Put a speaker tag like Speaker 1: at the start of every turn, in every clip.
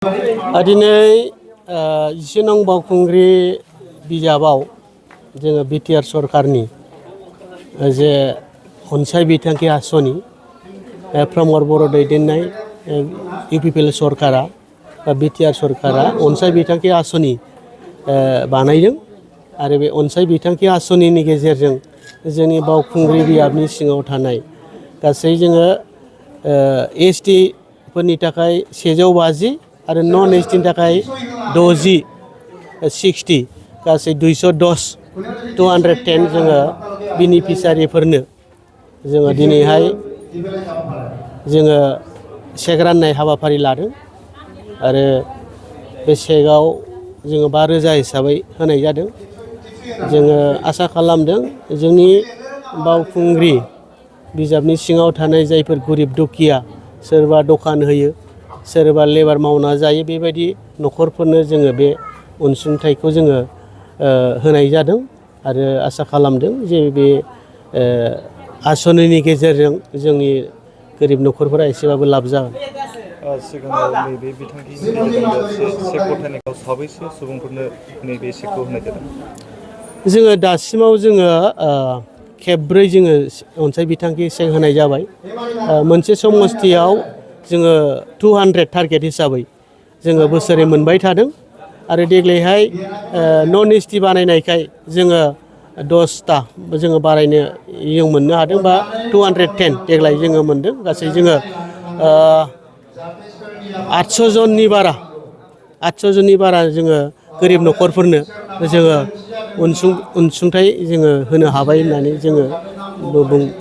Speaker 1: दिनै 11 नं बावखुंग्रि बिजाबाव जोङो बिटिआर सरकारनि जे अनसाय बिथांखि आसनि प्रमद बर' दैदेननाय इउपिपिएल सरकारा बिटिआर सरकारा अनसाय बिथांखि आसनि बानायदों आरो बे अनसाय बिथांखि आसनिनि गेजेरजों जोंनि बावखुंग्रि बियाबनि सिङाव थानाय गासै जोङो एसटि फोरनि थाखाय 150 आरो नन एसटिनि थाखाय 60 गासै 210 जोङो बेनिफिसारिफोरनो जोङो दिनैहाय जोङो चेक राननाय हाबाफारि लादों आरो बे चेकआव जोङो 5,000 हिसाबै होनाय जादों। जोङो आसा खालामदों जोंनि बावखुंग्रि बिजाबनि सिङाव थानाय जायफोर गरिब दुखिया सोरबा दखान होयो सोरबा लेबार मावना जायो बेबायदि न'खरफोरनो जोङो बे अनसुंथाइखौ जोङो होनाय जादों आरो आसा खालामदों जे बे आसनिनि गेजेरजों जोंनि गोरिब न'खरफोरा एसेबाबो लाब जागोन।
Speaker 2: सिगाङाव नैबे बिथांखिनि गेजेरजों चेक गथायनायाव साबैसे सुबुंफोरनो नैबे चेकखौ होनाय जादों?
Speaker 1: जोङो दासिमाव जोङो खेबब्रै जोङो अनसाय बिथांखि चेक होनाय जाबाय। मोनसे समस्थियाव जोङो 200 टारगेट हिसाबै जोङो बोसोरै मोनबाय थादों आरो देग्लायहाय नन एसटि बानायनायखाय जोङो 10टा जोङो बारायनो जों मोननो हादों बा 210 देग्लाय जोङो मोनदों। गासै जोङो 800 जननि बारा जोङो गोरिब न'खरफोरनो जोङो अनसुंथाइ जोङो होनो हाबाय होननानै जोङो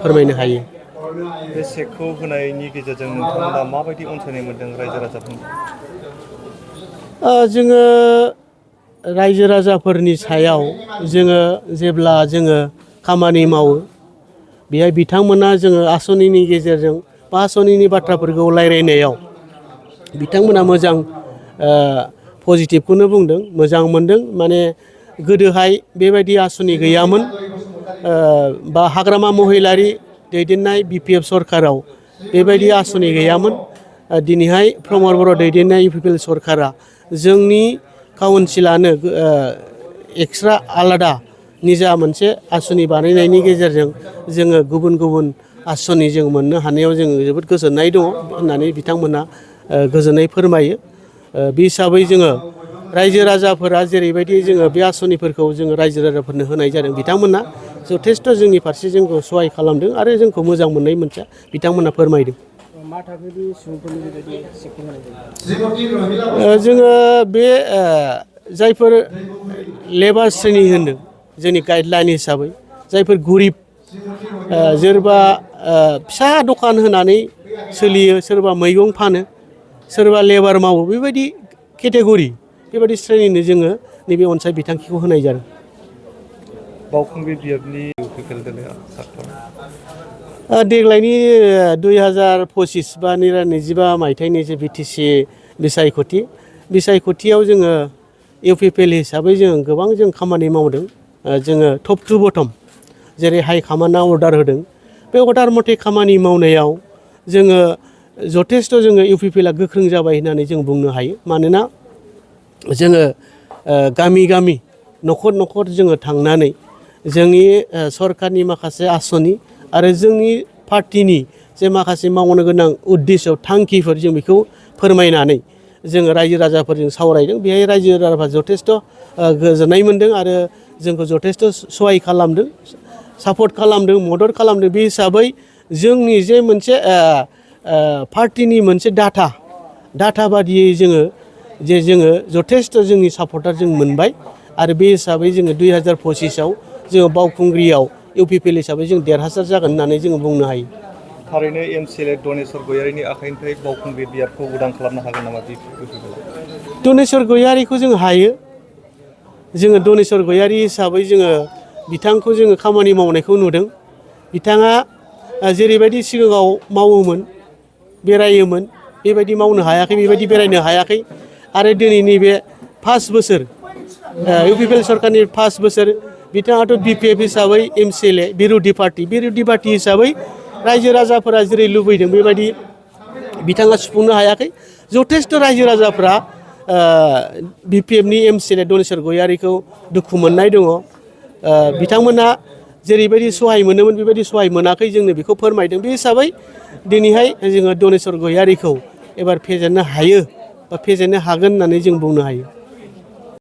Speaker 1: फोरमायनो हायो।
Speaker 2: बे चेकखौ होनायनि गेजेरजों नोंथांमोना माबायदि अनसायनाय मोन्दों रायजो राजाफोरनि?
Speaker 1: जोङो रायजो राजाफोरनि सायाव जोङो जेब्ला जोङो खामानि मावो बेहाय बिथांमोना जोङो आसनिनि गेजेरजों बा आसनिनि बाथ्राफोरखौ रायज्लायनायाव बिथांमोना मोजां पजिटिभखौनो बुंदों, मोजां मोनदों। माने गोदोहाय बेबायदि आसनि गैयामोन बा हाग्रामा महिलारि दैदेननाय बिपिएफ सरकाराव बेबायदि आसनि गैयामोन। दिनैहाय प्रमद बर' दैदेननाय इउपिपिएल सरकारा जोंनि काउन्सिलानो एक्सट्रा आलादा निजा मोनसे आसनि बानायनायनि गेजेरजों जोङो गुबुन गुबुन आसनि जों मोननो हानायाव जोङो जोबोद गोजोननाय दङ होननानै बिथांमोना गोजोननाय फोरमायो। बे हिसाबै जोङो रायजो राजाफोरा जेरैबायदि जोङो बे आसनिफोरखौ जोङो रायजो राजाफोरनो होनाय जादों बिथांमोना जथेस्थ' जोंनि फारसे जोंखौ सहाय खालामदों आरो जोंखौ मोजां मोननाय मोनसे बिथांमोना फोरमायदों।
Speaker 3: मा थाखोनि सुबुंफोरनि बेबायदि चेकखौ होनाय जायो?
Speaker 1: जोङो बे जायफोर लेबार श्रेणी होनदों जोंनि गाइडलाइन हिसाबै जायफोर गरिब सोरबा फिसा दखान होनानै सोलियो, सोरबा मैगं फानो, सोरबा लेबार मावो, बेबायदि केटेगरि बेबायदि श्रेणिनो जोङो नैबे अनसाय बिथांखिखौ होनाय जादों।
Speaker 2: बावखुंग्रि बियाबनि इउपिपिएल दलआ
Speaker 1: देग्लायनि 2025 बा 2025 मायथाइनि जे बिटिसि बिसायख'थियाव जोङो इउपिपिएल हिसाबै जों गोबां जों खामानि मावदों। जोङो टप टु बटम जेरै हाइकमान्डआ अर्डार होदों बे अर्डार मथे खामानि मावनायाव जोङो जथेस्थ' जोङो इउपिपिएलआ गोख्रों जाबाय होननानै जों बुंनो हायो। मानोना जोङो गामि गामि न'खर न'खर जोङो थांनानै जोंनि सरकारनि माखासे आसनि आरो जोंनि पार्टिनि जे माखासे मावनो गोनां उद्देश्य थांखिफोर जों बेखौ फोरमायनानै जोङो रायजो राजाफोरजों सावरायदों। बेहाय रायजो राजाफ्रा जथेस्थ' गोजोननाय मोनदों आरो जोंखौ जथेस्थ' सहाय खालामदों, सापर्ट खालामदों, मदद खालामदों। बे हिसाबै जोंनि जे मोनसे पार्टिनि मोनसे डाटा बादियै जोङो जथेस्थ' जोंनि सापर्टार जों मोनबाय आरो बे हिसाबै जोङो 2025आव जोङो बावखुंग्रियाव इउपिपिएल हिसाबै जों देरहासार जागोन होननानै जोङो बुंनो हायो।
Speaker 2: थारैनो एमसिएलए दनेस्वर गयारिनि आखाइनिफ्राय बावखुंग्रि बियाबखौ उदां खालामनो हागोन नामा इउपिपिएलआ?
Speaker 1: दनेस्वर गयारिखौ जों हायो। जोङो दनेस्वर गयारि हिसाबै जोङो बिथांखौ जोङो खामानि मावनायखौ नुदों। बिथाङा जेरैबायदि सिगाङाव मावोमोन, बेरायोमोन, बेबायदि मावनो हायाखै, बेबायदि बेरायनो हायाखै आरो दिनैनि बे 5 बोसोर इउपिपिएल सरकारनि 5 बोसोर बिथाङाथ' बिपिएफ हिसाबै एमसिएलए बिर'धि पार्टि हिसाबै रायजो राजाफोरा जेरै लुबैदों बेबायदि बिथाङा सुफुंनो हायाखै। जथेस्थ' रायजो राजाफ्रा BPFनि MCLA दनेस्वर गयारिखौ दुखु मोननाय दङ। बिथांमोना जेरैबायदि सहाय मोनोमोन बेबायदि सहाय मोनाखै जोंनो बेखौ फोरमायदों। बे हिसाबै दिनैहाय जोङो दनेस्वर गयारिखौ एबार फेजेननो हायो बा फेजेननो हागोन होननानै जों बुंनो हायो।